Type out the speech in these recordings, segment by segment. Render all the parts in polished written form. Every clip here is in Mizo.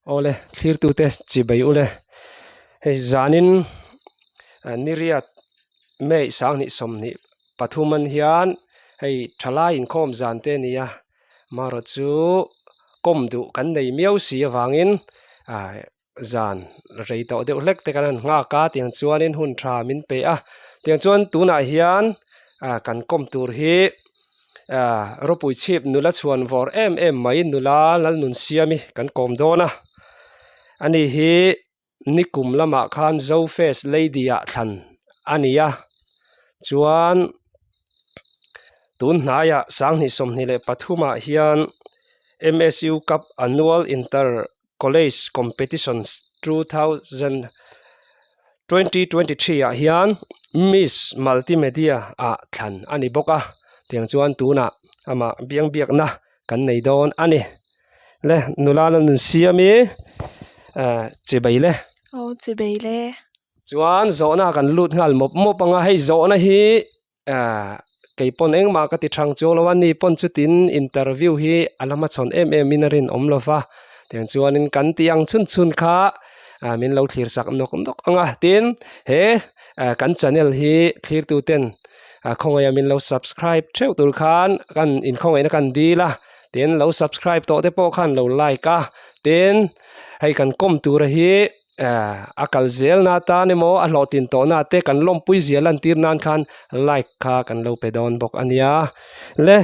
Awle thlirtute chibei ule hei zanin niriat May sanghnih sawmhnih pathum an hian hei thalai inkhawm zan te a ni a marawh chu kawm duh kan nei miau si avangin ah zan rei tawh deuh hlek te kan han nghak a tiang chuanin hun tha min pe a tiang chuan tunah hian ah kan kawm tur hi ah rawpui chhip nula chhuan vawr em em mai nula Lalnunsiami kan kawm dawn a ani hi nikum lamah khan Zofest Lady ah thlan a ni a chuan tun hnaiah sanghnih sawmhnih leh pathum ah hian M_S_U cup annual inter College Competitions 2023 ah hian Miss Multimedia ah thlan a ni bawk a, tiang chuan tunah amah biang biakna kan nei dawn a ni. Le nula la nun siam i eh chibei le. Aw chibei le. Chuan zawhna kan lut nghal mawp mawp ang a, hei zawhna hi Ahh kei pawn engmah ka ti thang chuang lo a ni pawn chutin interview hi a la hmachhawn em em in a rinawm lo va tiang chuanin kan tih ang chhun chhun kha ah min lo thlir sak nawk nawk ang a tin he ah kan channel hi thlirtu ten ah khawngaih a min lo subscribe theuh tur khan kan inkhawngaihna kan dil a tin lo subscribe tawh te pawh khan lo like a tin hei kan kawm tura hi. A kal zel na atan emaw a hlawhtlin tawh na te kan lawmpui zia lantir nan khan like kha kan lo pe dawn bawk a nia le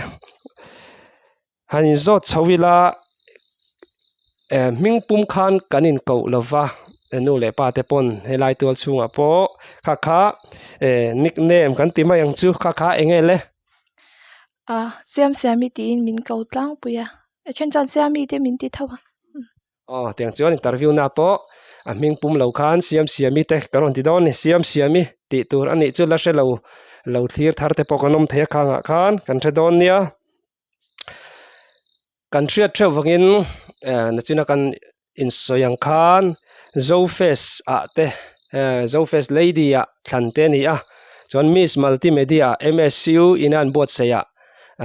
han inzawt chho ila eh hming pum khan kan inkoh lova nu leh pa te pawn helai tual chhungah pawh kha kha eh nickname kan ti mai ang chu kha kha eng nge le. A siamsiami tiin min ko tlangpui a a then chuan siami te min ti tho a. Aw tiang chuan interview na pawh a hming pum lo khan siam siami te ka rawn ti dawn a ni siam siami tih tur a nih chu la hre lo lo thlir thar te pawh kan awm thei a khangah khan kan hre dawn nia kan hriat theuh vangin eh nachina kan insawi ang khan Zofest ah te eh Zofest lady ah thlan te a ni a chuan miss multimedia M_S_U in a an buatsaih ah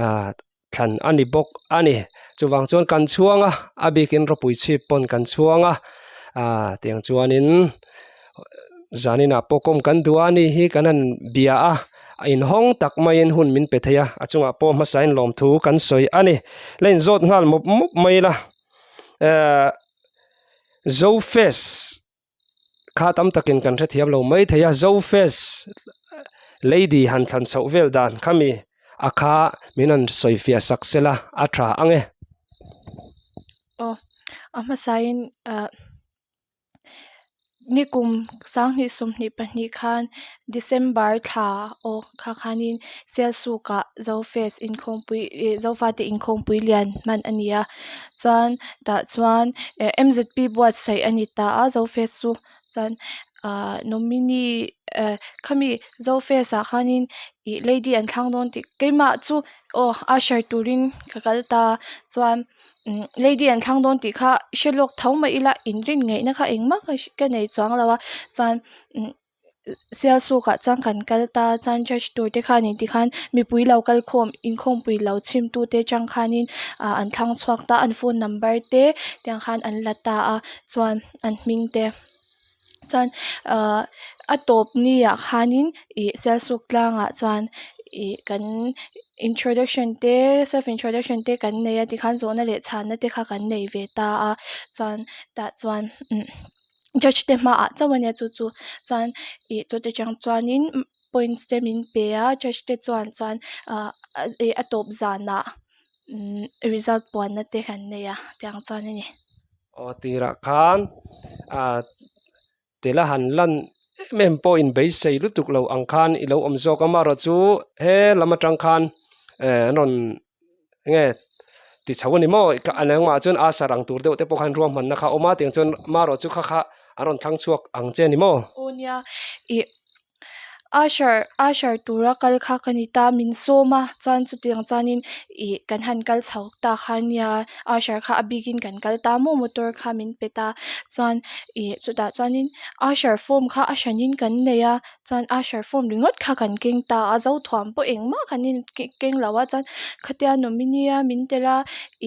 ah. thlan a ni bawk a ni. Chuvang chuan kan chhuang a, a bikin rawpui chhip pawn kan chhuang a, aaa tiang chuanin zaninah pawh kawm kan duh a ni hi kan han bia a, a inhawng tak maiin hun min pe thei a, a chungah pawh hmasain lawmthu kan sawi a ni. La inzawt nghal mawp mawp mai ila, eee Zofest. Kha tam takin kan hrethiam lo mai thei a, Zofest lady han thlan chhoh vel dan kha mi a kha min rawn sawi fiah sak sela a tha ang e. Aw a hmasain ah nikum sanghnih sawmhnih pahnih khan December thla aw kha khanin Sialsukah Zofest inkhawmpui ih Zofate inkhawmpui lian hman a ni a. Chuan tah chuan eh M_Z_P buatsaih a ni ta a Zofest chu chuan ahh nominee eh khami Zofest ah khanin ih lady an thlang dawn tih keimah chu aw usher turin ka kal ta chuan umm lady an thlang dawn tih kha hre lawk tho mah ila inrin ngaihna kha engmah ka nei chuang lo a chuan umm. Sialsuk ah chuan kan kal ta chuan judge tur te khan in tikhan mipui lo kal khawm inkhawmpui lo chhim tu te atang khanin ah an thlang chhuak ta a an phone number te tiang khan an la ta a chuan an hming te chuan ahh a tawp ni ah khanin ih sialsuk tlangah chuan ih kan introduction te self introduction te kan nei a tikhan zawhna leh chhanna te kha kan nei ve ta a chuan tah chuan umm. Judge te hmaah chauh a nia chu chu chuan ih chute chang chuanin points te min pe a judge te chuan chuan ah ih a tawp zanah umm result puanna te kan nei a tiang chuan a ni. Aw tirah khan ah tela han lan em em pawh inbeisei lutuk lo ang khan i lo awm zawk a amaherawhchu he lam atang khan eh an rawn enge ti chho a ni maw a nangmah chuan a sar ang tur deuh te pawh khan ruahmanna kha a awm a tiang chuan marawh chu kha kha an rawn thlang chhuak ang che a ni maw. Aw nia ih usher usher tura kal kha ka ni ta min sawm a chuan chutiang chuanin ih kan han kal chho ta kha nia usher kha a bikin kan kal ta maw motor kha min pe ta chuan ih chutah chuanin usher form kha a hranin kan nei a. Chuan usher form ringawt kha kan keng ta a zothuam pawh engmah kan in keng lo a chuan khatia nominee a min tel a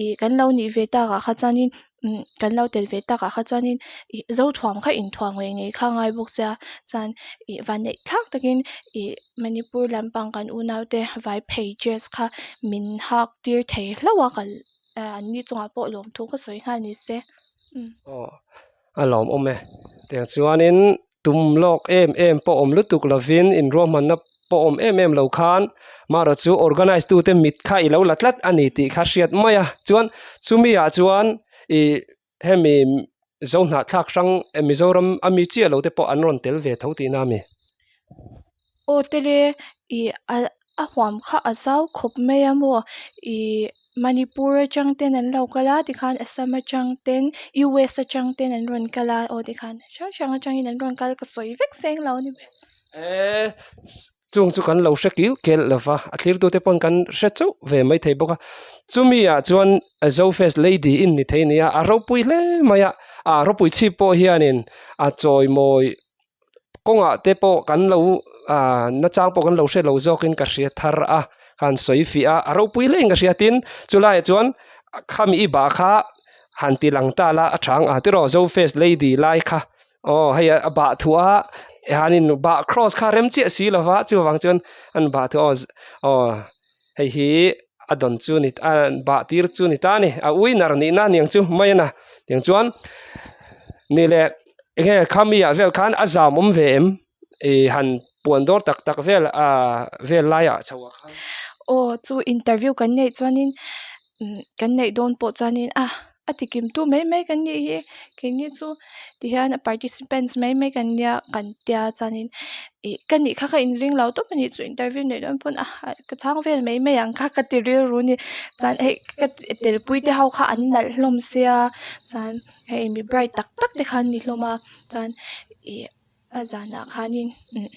ih kan lo nih ve takah kha chuanin. Umm kan lo tel ve takah kha chuanin ih zothuam kha inthuam ngei ngei kha a ngai bawk sia chuan ih vanneih thlak takin ih Manipur lampang kan unau te vai phei dress kha min hak tir thei hlauh a kal an ni chungah pawh lawmthu ka sawi nghal ni se. Aw a lawmawm e tiang chuanin tum lawk em em pawh awm lutuk lovin inruahmanna pawh awm em em lo khan marawh chu organize tute mit kha i lo la tlat a ni tih kha hriat mai a chuan chumi ah chuan ih hemi zo hnahthlak hrang Mizoram a mi chiah lo te pawh an rawn tel ve tho tihna a mi. Aw tele ih a a huam kha a zau khawp mai a maw ih Manipur atang ten an lo kal a tikhan Assam atang ten U S atang ten an rawn kal a aw tikhan hrang hrang atangin an rawn kal ka sawi vek seng lo a ni ber. Eee chung chu kan lo hre kil kel lo va a thlirtute pawn kan hre chauh ve mai thei bawk a chumi ah chuan Zofest lady in ni thei a nia a ropui hle mai a a ropui chhip pawh hianin a chawimawi kawngah te pawh kan lo ah nachang pawh kan lo hre lo zawkin ka hria thar a khan sawi fiah a a ropui hle in ka hria tin chulaiah chuan khami i bah kha han ti lang ta la a chang a tiraw Zofest lady lai kha aw hei a bah thuah a hianin bah cross kha rem chiah si lova chuvang chuan an bah thuah aw aw hei hi a dawn chu ni a bah tir chu ni ta a ni a winner nihna aniang chu mai a na tiang chuan ni leh. Enge khami ah vel khan a zam awm ve em ih han puan dawr tak tak vel ah vel laiah chho ah khan. Aw chu interview kan neih chuanin umm kan neih dawn pawh chuanin a a ti kim tu mai mai kan nih hi keini chu tihian a participants mai mai kan nia kan tia chuanin ih ka nih kha ka inring lo tawp a nih chu interview neih dawn pawn a ka chhang vel mai mai ang kha ka ti rilru a ni chuan hei ka telpui te ho kha an nalh hlawm sia chuan. Hei mi bright tak tak te khan ni hlawm a chuan ih a zanah khanin umm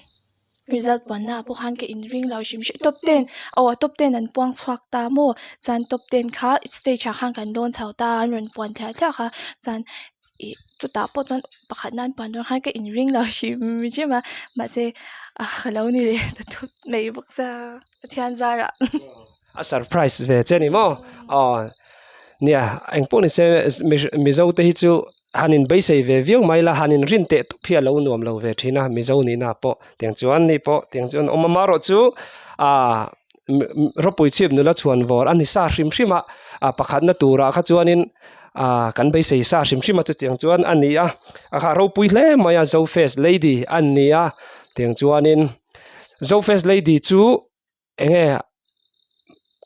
result puanna ah pawh khan ka inring lo hrim hrim top ten aw top ten an puang chhuak ta maw chuan top ten kha stage ah khan kan dawn chho ta a an rawn puan thliah thliah kha chuan ih chutah pawh chuan pakhat nan puan dawn khan ka inring lo hrim hrim a mahse ah ka lo ni leh ta thut mai bawk sia Pathian zarah. A surprise ve che ni maw aw nia engpawh ni se Mizo te hi chu han in beisei ve viau mai la han in rin teh tawp hi a lo nuam lo ve thin a Mizo nihna pawh tiang chuan ni pawh tiang chuan awm a marawh chu ah ropui chhip nula chhuan vawr a ni sa hrim hrim a ah pakhatna turah kha chuanin ah kan beisei sa hrim hrim a chutiang chuan a ni a a kha ropui hle mai a Zofest lady a ni a tiang chuanin Zofest lady chu. Enge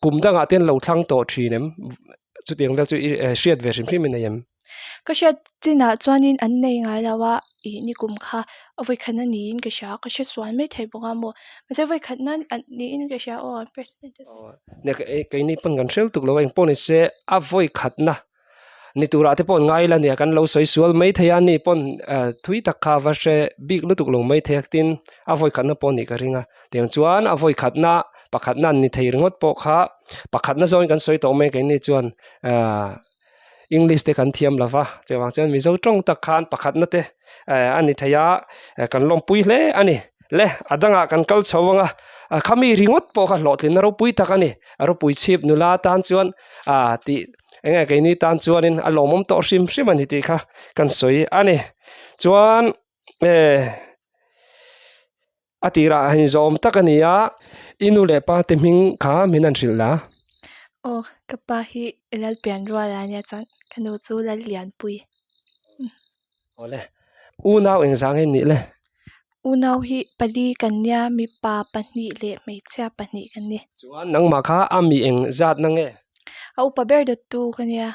kum dangah te an lo thlang tawh thin em? Chutiang vel chu i hriat ve hrim hrim in nei em? Ka hriat chinah chuanin an nei ngai lo a, ih nikum kha a vawikhatna niin ka hria, ka hre sual mai thei bawk a maw? Mahse vawikhatna niin ka hria aw an president te sawi. Nia keini pawn kan hrel tuk lo a, engpawh ni se a vawikhatna ni turah te pawh an ngai la nia kan lo sawi sual mai thei a ni pawn ah thui tak kha va hre bik lutuk lo mai thei a tin a vawi khatna pawh a nih ka ring a tiang chuan a vawi khatna pakhatna an ni thei ringawt pawh kha pakhatna zawngin kan sawi tawh mai keini chuan ah english te kan thiam lo va chuvang chuan mizo tawng tak khan pakhatna te eh a ni thei a kan lawmpui hle a ni. Le a dangah kan kal chho ang a, khami ringawt pawh kha hlawhtlinna ropui tak a ni. A ropui chhip nula tan chuan ah tih eng nge keini tan chuanin a lawmawm tawh hrim hrim a ni tih kha kan sawi a ni. Chuan eh a tirah han zawm tak a ni a, i nu leh pa te hming kha min han hrilh la. Aw ka pa hi Lalpianruala ania chuan ka nu chu Lallianpui. Awle unau engzah nge nih le? Unau hi pali kan nia, mipa pahnih leh hmeichhia pahnih kan ni. Chuan nangmah kha a mi eng zat na nge? A upa ber dawttu ka nia.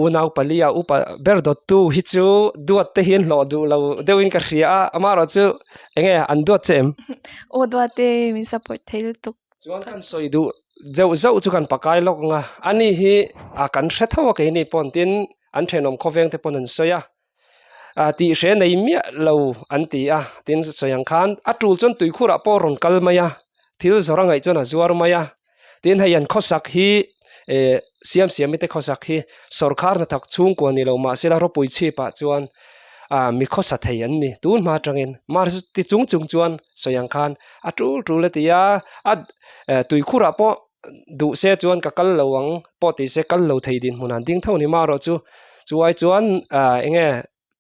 Unau pali a upa ber dawttu hi chu duat te hian hlawh duh lo deuhin ka hria a, amaherawh chu eng nge an duat che em? Aw duat e, min support thei lutuk. Chuan kan sawi duh zeuh zeuh chu kan pakai lawk ang a, ani hi a kan hre tho a keini pawn tin an thenawm khawveng te pawn an sawi a. ah tih hre nei miah lo an ti a tin sawi ang khan a tul chuan tuikhurah pawh a rawn kal mai a thil zawrh a ngaih chuan a zuar mai a tin hei an khawsak hi eh siam siam te khawsak hi sawrkar hnathawk chhungkua ni lo mahse la ropui chhip ah chuan ah mi khawsa thei an ni tun hma atangin mahse ti chung chung chuan sawi ang khan a tul tul a ti a a eh tuikhurah pawh. duh se chuan ka kal lo ang pawh ti se kal lo thei dinhmun an ding tho ni marawh chu chuai chuan ah eng nge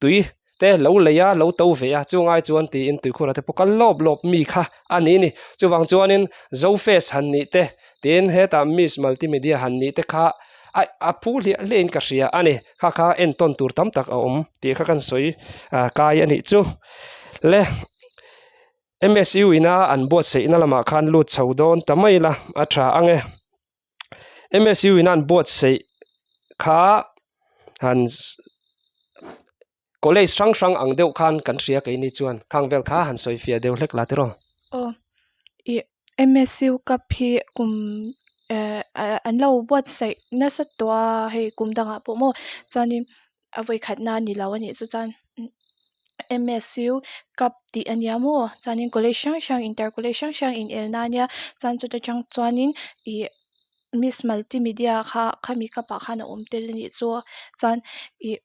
tui te lo lei a lo to ve a chungai chuan tiin tuikhur ah te pawh kal lawp lawp mi kha a ni ni chuvang chuanin Zofest han nih te tin hetah Miss Multimedia han nih te kha a a phu hliah hliah in ka hria a ni kha kha entawn tur tam tak a awm tih kha kan sawi ah kai a nih chu le. MSU ina an buatsaihna lamah khan lut chho dawn ta mai la a tha ang e. MSU ina an buatsaih kha han college hrang hrang ang deuh khan kan hria keini chuan khang vel kha han sawi fiah deuh hlek la tiraw. Aw ih MSU cup hi kum eh an lo buatsaih nasa tawh a hei kum dangah pawh maw chuanin a vawikhatna a ni lo a nih chu chuan M S U cup tih a nia maw chuanin college hrang hrang inter college hrang hrang in elna a nia chuan chuta tang chuanin ih miss multimedia kha khami cup ah khan a awm tel a nih chu chuan ih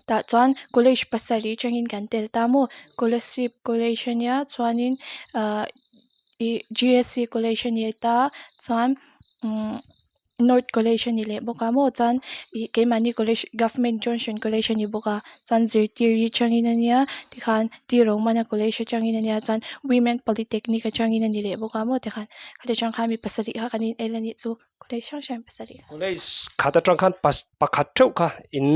tah chuan college pasarih atangin kan tel ta maw kolasib college a nia chuanin ahh ih G S C college a ni ta chuan umm. North college a ni leh bawk a maw chuan ih keimahni college government johnson college a ni bawk a chuan zirtir hi atangin a nia tikhan T Romana college atangin a nia chuan women polytechnic atangin a ni leh bawk a maw tikhan khati atang khan mi pasarih kha kan in el a nih chu college hrang hrang pasarih kha. College khat atang khan pas pakhat theuh kha in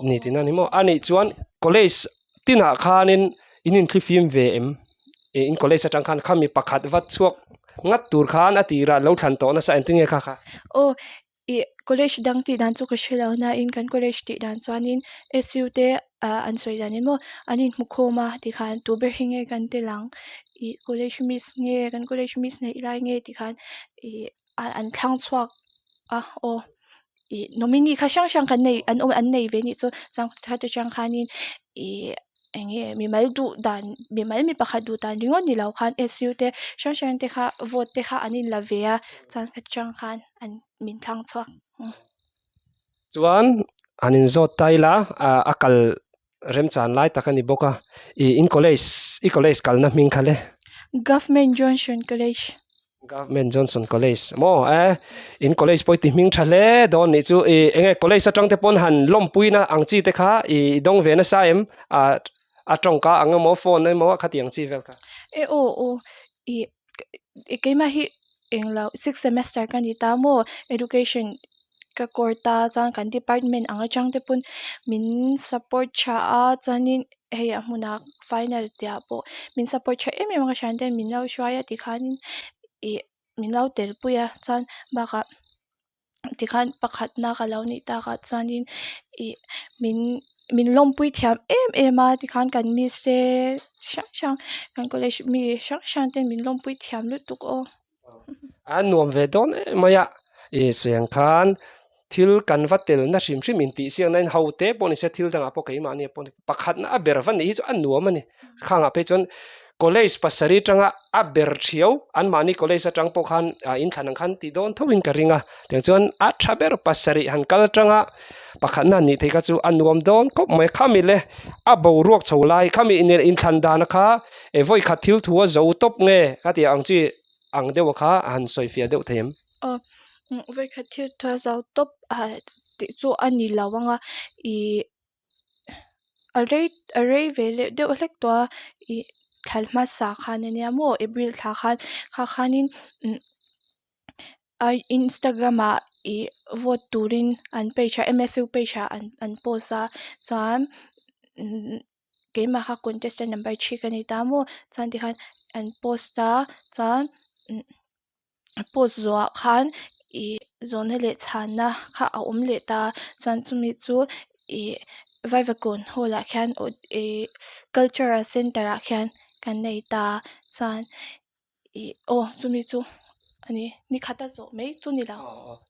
ni tihna a ni maw a nih chuan college tinah khanin in inthlifim ve em ih in college atang khan khami pakhat va chhuak ngat tur khan a tirah lo thlan tawh nasa engtin nge kha kha. Aw ih college dang tih dan chu ka hre lo nain kan college tih dan chuanin S U te ah an sawi dan emaw an inhmu khawm a tikhan tu ber hi nge kan tel ang ih college miss nge kan college miss neih lai nge tikhan ih an thlang chhuak a aw ih nominee kha hrang hrang kan nei an awm an nei ve anih chu chuan khata tang khanin ih eng nge mimal duh dan mimal mi pakhat duh dan ringawt ni lo khan S U te hrang hrang te kha vote te kha an in la ve a chuan khata tang khan an min thlang chhuak. Chuan an inzawt ta ila ah a kal remchan lai tak a ni bawk a ih in college i college kalna hming kha le. Government Johnson College. Government Johnson College maw e in college pawh i ti hming tha hle dawn nih chu ih eng nge college atang te pawn han lawmpui na ang chi te kha ih dawng ve nasa em ah a tawngka ang emaw phone emaw khatiang chi vel kha. E aw aw ih keimah hi englo sixth semester ka ni ta maw education ka court a chuan kan department ang atang te pawn min support tha a chuanin hei a hmunah final tih ah pawh min support tha em em a ka thian ten min lo hruai a tikhanin ih min lo tel pui a chuan bakah tikhan pakhatna ka lo nih takah chuanin ih min min lawmpui thiam em em a tikhan kan miss te hrang hrang kan college mi hrang hrang ten min lawmpui thiam lutuk aw. A nuam ve dawn em mai a ih seng khan thil kan va tel na hrim hrim in tih siak na in ho te pawh ni se thil dangah pawh keimahni pawh ni pakhatna a ber va nih hi chu a nuam a ni khangah phei chuan college pasarih atanga a ber thiau anmahni college atang pawh khan ah inthlan ang khan tih dawn tho in ka ring a tiang chuan a tha ber pasarih han kal atanga pakhatna han nih theih kha chu a nuam dawn khawp mai khami le a boruak chho lai khami inthlan dana kha eh vawi khat thil thu a zo tawp nge ka tih ang chi ang deuh kha a han sawi fiah deuh thei em. Aw vawi khat thil thu a zo tawp ah tih chu a ni lo ang a ih a rei a rei ve leh deuh hlek tawh a ih thla hmasa khan ania maw april thla khan kha khanin umm a instagram ah ih vote turin an page ah M S U page ah an an post a chuan umm keimah kha contestant number three ka ni ta maw chuan tikhan an post a chuan umm post zawhah khan ih zawhna leh chhanna kha a awm leh ta chuan chumi chu ih vaivakawn hall ah khian ih cultural center ah khian kan nei ta chuan ih aw chumi chu a ni ni khat a zawh mai chu ni lo.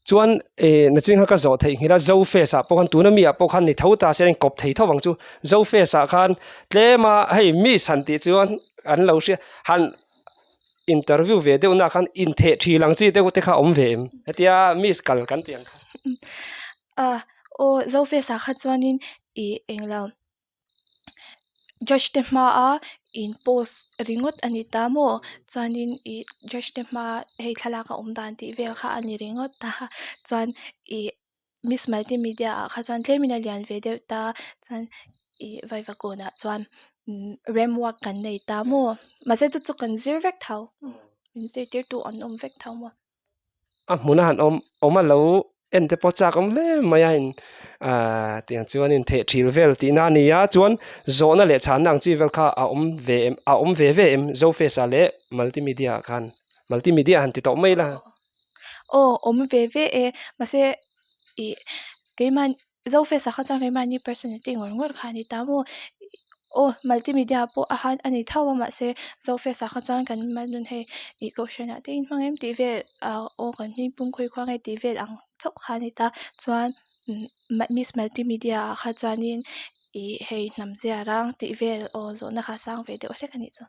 Chuan ih nachin kha ka zawh theih nghilh a zo face ah pawh khan tuna mi ah pawh khan ni tho ta se a inkawp thei tho ang chu zo face ah khan tlem a hei miss han tih chuan an lo hria han interview ve deuh na khan intheh thin ang chi deuh te kha awm ve em hetia miss kal kan tih ang kha. A aw zo face ah kha chuanin ih englo judge te hmaa ih. In post ringawt a ni ta maw chuanin ih judge te hma hei thlalak a awm dan tih vel kha a ni ringawt a chuan ih miss multimedia ah kha chuan tlemin a lian ve deuh ta chuan ih vaivakawnah chuan umm rem work kan nei ta maw mahse chu chu kan zir vek tho min zirtirtu an awm vek tho maw. A hmuna han awm awm a lo en te pawh chak awm hle mai a in ahh tiang chuan in theh thil vel tihna a ni a chuan zawhna leh chhanna ang chi vel kha a awm ve em a awm ve ve em Zofest ah leh multimedia ah khan multimedia han ti tawh mai la. Aw awm ve ve e mahse ih keimah Zofest ah kha chuan keimahni personality ngawr ngawr kha a ni ta maw aw multimedia pawh a han a ni tho a mahse Zofest ah kha chuan kan mal nun hei ih kohhran ah te in hmang em tih vel ah aw kan hming pum khawi khuang nge tih vel ang chauh kha a ni ta chuan miss multimedia ah kha chuanin ih hei hnam zia rang tih vel aw zawhna kha a sang ve deuh hlek a nih chu.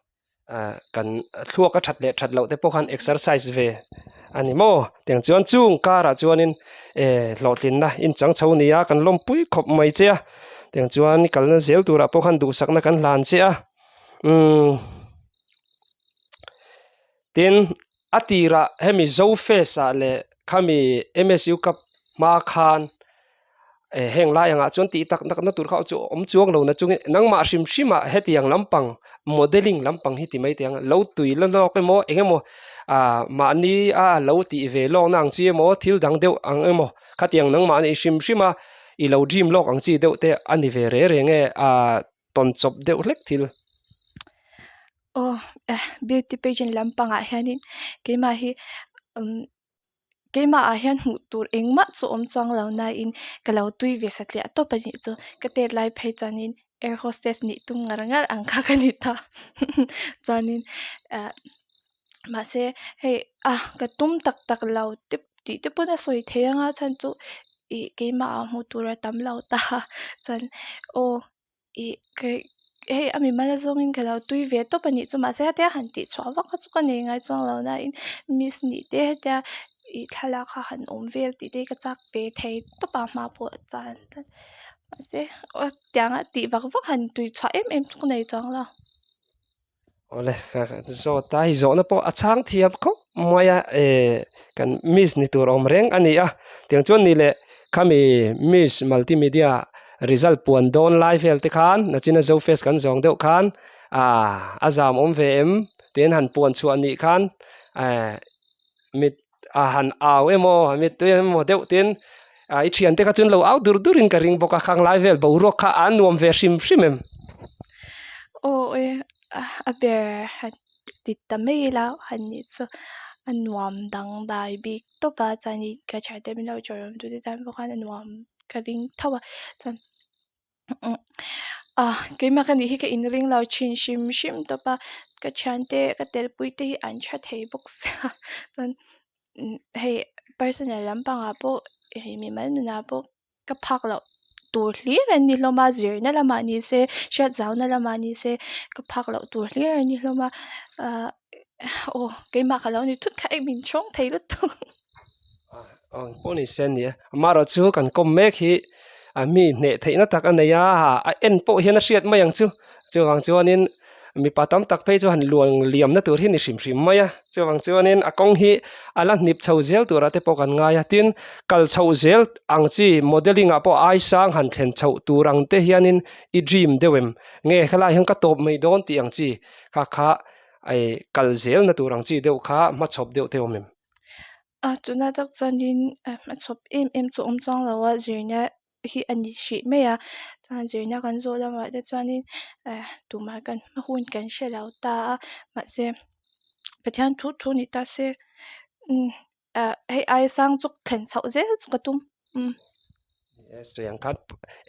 Ah kan thluak a that leh that loh te pawh khan exercise ve a ni maw tiang chuan chung karah chuanin eh hlawhtlinna inchang chho nia kan lawmpui khawp mai che a tiang chuan kalna zel turah pawh khan duhsakna kan hlan che a umm tin a tirah hemi zo face ah leh khami M_S_U cup hma khan. Eh heng lai angah chuan tih tak nak na tur kha chu awm chuang lo na chungin nangmah hrim hrim ah hetiang lampang modelling lampang hi ti mai teh ang lo tui la lawk emaw eng emaw ah mahni a lo tih ve lawk na ang chi emaw thil dang deuh ang emaw khatiang nangmah ni hrim hrim a i lo dream lawk ang chi deuh te a ni ve re reng e ah tawn chawp deuh hlek thil. Aw eh beauty pageant lampangah hianin keimah hi umm. Keimah ah hian hmuh tur engmah chu awm chuang lo nain ka lo tui ve satliah tawp a nih chu ka tet lai phei chuanin air hostess nih tum ngar ngar ang kha ka ni ta chuanin ah mahse hei ah ka tum tak tak lo te tih te pawn a sawi thei anga chhan chu ih keimah ah hmuh tur a tam lo ta chuan aw. Ih hei a mimal a zawngin ka lo tui ve tawp a nih chu mahse hetia han tih chhuah vak kha chu ka nei ngai chuang lo nain miss nih te hetia ih thlalak kha han awm vel tih te hi ka chak ve thei tawp a hma pawh chuan mahse aw tianga tih vak vak han tui chhuah em em chu ka nei chuang lo. Awle ka zawt a hei zawhna pawh a chhang thiam khawp mai a eh kan miss ni tur awm reng a ni a tiang chuan ni leh khami miss multimedia result puan dawn lai vel te khan nachina zo face kan zawng deuh khan ah a zam awm ve em tiin han puan chhuah nih khan eh mit a han au emaw a mittui emaw deuh tin ah i thiante kha chuan lo au dur dur in ka ring bawk a khang lai vel boruak kha a nuam ve hrim hrim em. Aw e a ber han ti ta mai ila han nih chu a nuam dangdai bik tawp a chuanin ka thiante min lo chawi awm tute tan pawh khan a nuam ka ring tho a chuan. Ah keimah ka nih hi ka inring lo thin hrim hrim tawp a ka thiante ka telpui te hi an tha thei bawk sia chuan hei personal lampangah pawh hei mimal nunah pawh ka phak loh tur hlir an ni hlawm a zirna lamah ni se hriat zauna lamah ni se ka phak loh tur hlir an ni hlawm a ah aw keimah ka lo ni thut kha eng min chhawng thei lutuk. Aw pawh ni se a ni a amaherawh chu kan kawm mek hi a mi hneh theihna tak a nei a a en pawh hian a hriat mai ang chu chuvang chuanin mipa tam tak phei chu han luang liamna tur hi ni hrim hrim mai a chuvang chuanin a kawng hi a la hnip chho zel turah te pawh kan ngai a tin kal chhoh zel ang chi modelling ah pawh ai sang han thlen chhoh tur ang te hianin i dream deuh em nge helai hian ka tawp mai dawn tih ang chi kha kha kal zelna tur ang chi deuh kha hmachhawp deuh te awm em. A chuna tak chuanin hmachhawp em em chu awm chuang lo a zirna hi a ni hrih mai a chuan zirna kan zawh lamah te chuanin eh tumah kan hma hun kan hre lo ta a mahse Pathian thu thu ni ta se umm ah hei aia sang chu thlen chhoh zel chu ka tum. Chutiang khan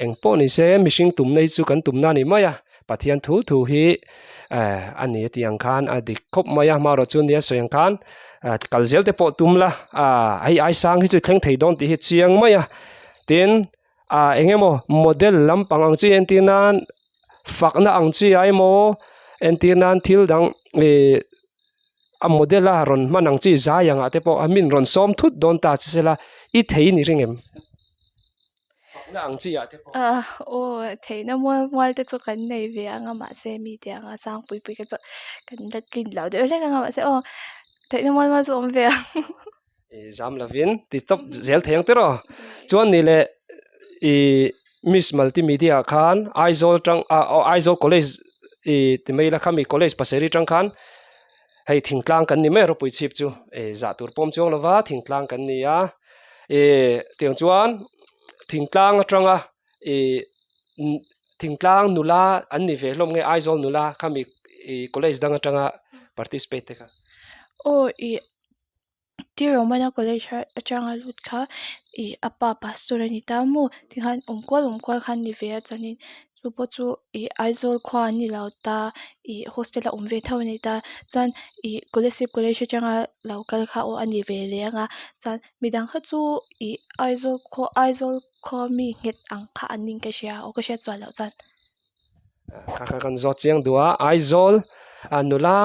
eng pawh ni se mihring tumna hi chu kan tumna a ni mai a, Pathian thu thu hi eh a ni a tih ang khan a dik khawp mai a, hmarawh chu nia sawi ang khan eh kal zel te pawh tum la ah hei ai sang hi chu thleng thei dawn tih hi chiang mai a, tin ah eng emaw model lampang ang chi entir nan fakna ang chi ah emaw entir nan thil dang ih a model a rawn hman ang chi zai angah te pawh a min rawn sawm thut dawn ta che sela i thei ni ring em? Fakna ang chi ah te pawh. Aw theihna mual mual te chu kan nei ve ang a mahse mite anga sang pui pui kha chu kan la tlin lo deuh hlek ang a mahse aw theihna mual mual chu a awm ve ang. I zam lovin ti tawp zel thei ang tiraw. Chuan ni leh i Miss Multimedia ah khan Aizawl tang ah aw Aizawl College i ti mai ila khami College pasarih tang khan hei thingtlang kan ni mai a ropui chhip chu i zah tur pawm chuang lova thingtlang kan ni a i tiang chuan thingtlang atanga i thingtlang nula an ni ve hlawm nge Aizawl nula khami i college dang atanga participate te kha. Aw i. Tir Romana college atanga lut kha ih a pa pastor a ni ta maw tikhan awm kual awm kual khan ni ve a chuanin chu pawh chu ih Aizawl khua an ni lo ta ih hostel a awm ve tho a ni ta chuan ih Kolasib college atanga lo kal kha aw a ni ve leh ang a chuan midang kha chu ih Aizawl khaw Aizawl khaw mi nghet ang kha an ning ka hria aw ka hriat chuan loh chuan. Kha kha kan zawt chiang duh a Aizawl nula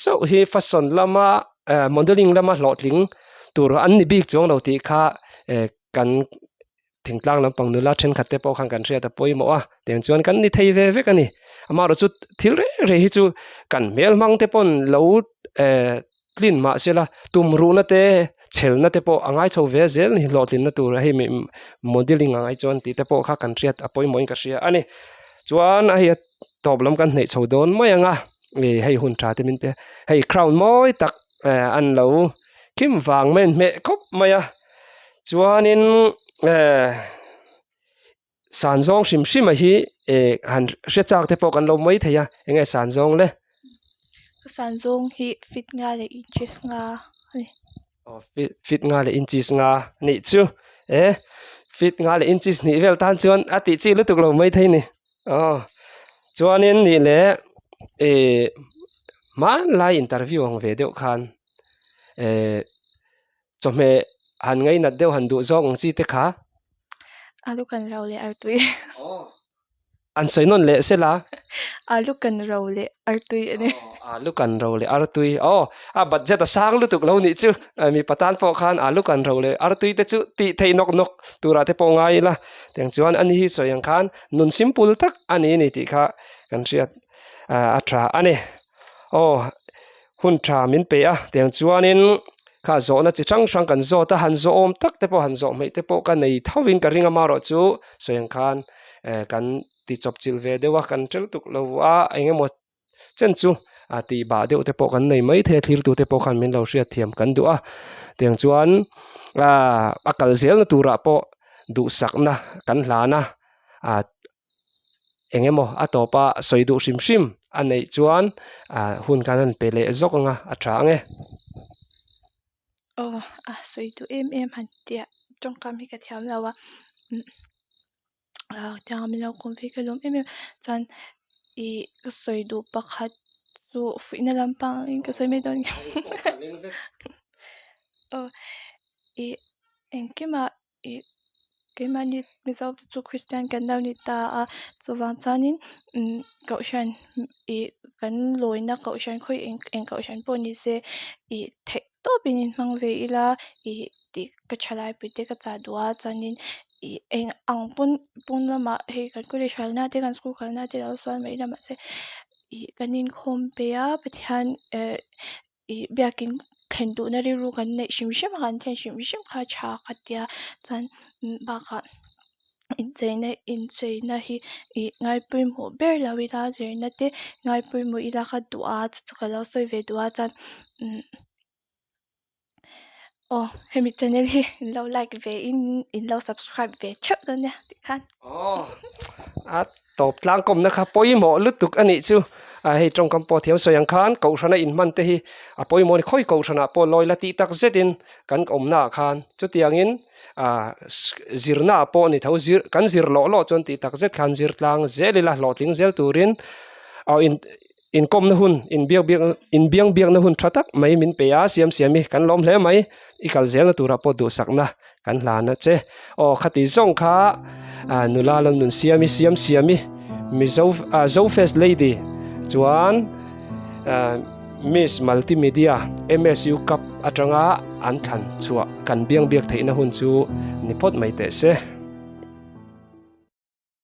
chauh hi fashion lama modelling lama hlawhtling tur an ni bik chuang lo tih kha kan thingtlang lampang nula thenkhat te pawh khan kan hriat a pawimawh a tiang chuan kan ni thei ve vek a ni amaherawhchu thil reng reng hi chu kan hmel hmang te pawn lo tlin mah sela tum ruhna te chhelna te pawh a ngai chho ve zel a ni hlawhtlinna tur hei modelling ang ai chuan tih te pawh kha kan hriat a pawimawh in ka hria a ni chuan a hei a tawp lam kan hneih chho dawn mai ang a ih hei hun tha te min pe hei crown mawi tak eh an lo khim vang mai a inhmeh khawp mai a chuanin eh. San zawng hrim hrim a hi eh han hre chak te pawh kan lo mai thei a eng nge san zawng le? Ka san zawng hi fit nga leh inches nga a ni. Aw fit fit nga leh inches nga nih chu e fit nga leh inches hnih vel tan chuan a tih chi lutuk lo mai thei ni aw chuanin nih leh eh hmanlai interview ang ve deuh khan eh. Chawhmeh han ngainat deuh han duh zawk ang chi te kha. Alu kan ro leh artui. An sawi nawn leh sela. Alu kan ro leh artui a ni. Alu kan ro leh artui. Aw, a budget a sang lutuk lo nih chu. Mipa tan pawh khan alu kan ro leh artui te chu tih theih nawk nawk turah te pawh ngai ila. Tiang chuan ani hi sawi ang khan nun simple tak a ni ni tih kha kan hriat a tha a ni. Aw, hun tha min pe a. Tiang chuanin. Kha zawhna chi hrang hrang kan zawt a, han zawh awm tak te pawh han zawh hmeih te pawh ka nei tho in ka ring a marawh chu sawi ang khan eh kan ti chawp chilh ve deuh a kan tel tuk lo a eng emaw chen chu a tih bah deuh te pawh kan nei mai thei a thlir tu te pawh khan min lo hriat thiam kan duh a tiang chuan ah a kal zel na turah pawh duhsakna kan hlan a ah. Eng emaw a tawpa sawi duh hrim hrim a neih chuan ah hun khan an pe leh zawk ang a a tha ang e. Aw a sawi duh em em han tih tawngkam hi ka thiam lo a ah tiang min lo kawm ve ka lawm em em chuan ih ka sawi duh pakhat chu fuihna lampang in ka sawi mai dawn aw ih engkimah. Ih keimahni Mizo te chu Kristian kan lo ni ta a chuvang chuanin umm kohhran ih kan lawina kohhran khawi eng eng kohhran pawh ni se ih theih tawpin inhmang ve ila ih tih ka thalai pui te ka chah duh a chuanin ih eng ang pawn pawn lamah hei kan college kalna te kan school kalna te lo sawn mai ila mahse ih kan inkhawm pe a Pathian eh. Ih biakin thlen duhna rilru kan neih hrim hrim a kan thlen hrim hrim kha a tha ka tia chuan bakah incheina incheina hi ih ngai pawimawh ber lo ila zirna te ngai pawimawh ila ka duh a chu chu ka lo sawi ve duh a chuan umm aw hemi channel hi in lo like ve in in lo subscribe ve theuh dawn nia tikhan. Aw a tawp tlang kawmna kha pawimawh lutuk a nih chu a hei tawngkam pawh thiam sawi ang khan kohhrana inhman te hi a pawimawh a ni khawi kohhranah pawh lawi la tih tak zetin kan awmna ah khan chutiangin ah zirna ah pawh a ni tho zir kan zir lawh lawh chuan tih tak zet khan zir tlang zel ila hlawhtling zel turin aw in. Inkawmna hun, inbiak biak inbiang biakna hun tha tak mai min pe a, siam siam i kan lawm hle mai, i kal zelna turah pawh duhsakna kan hlan a che. Aw khati zawng kha ah nula lo nun siam i siam siam i Mizo ah Zo First Lady chuan ah Miss Multimedia MSU Cup atanga an thlan chhuah kan biang biak theihna hun chu ni phawt mai teh se.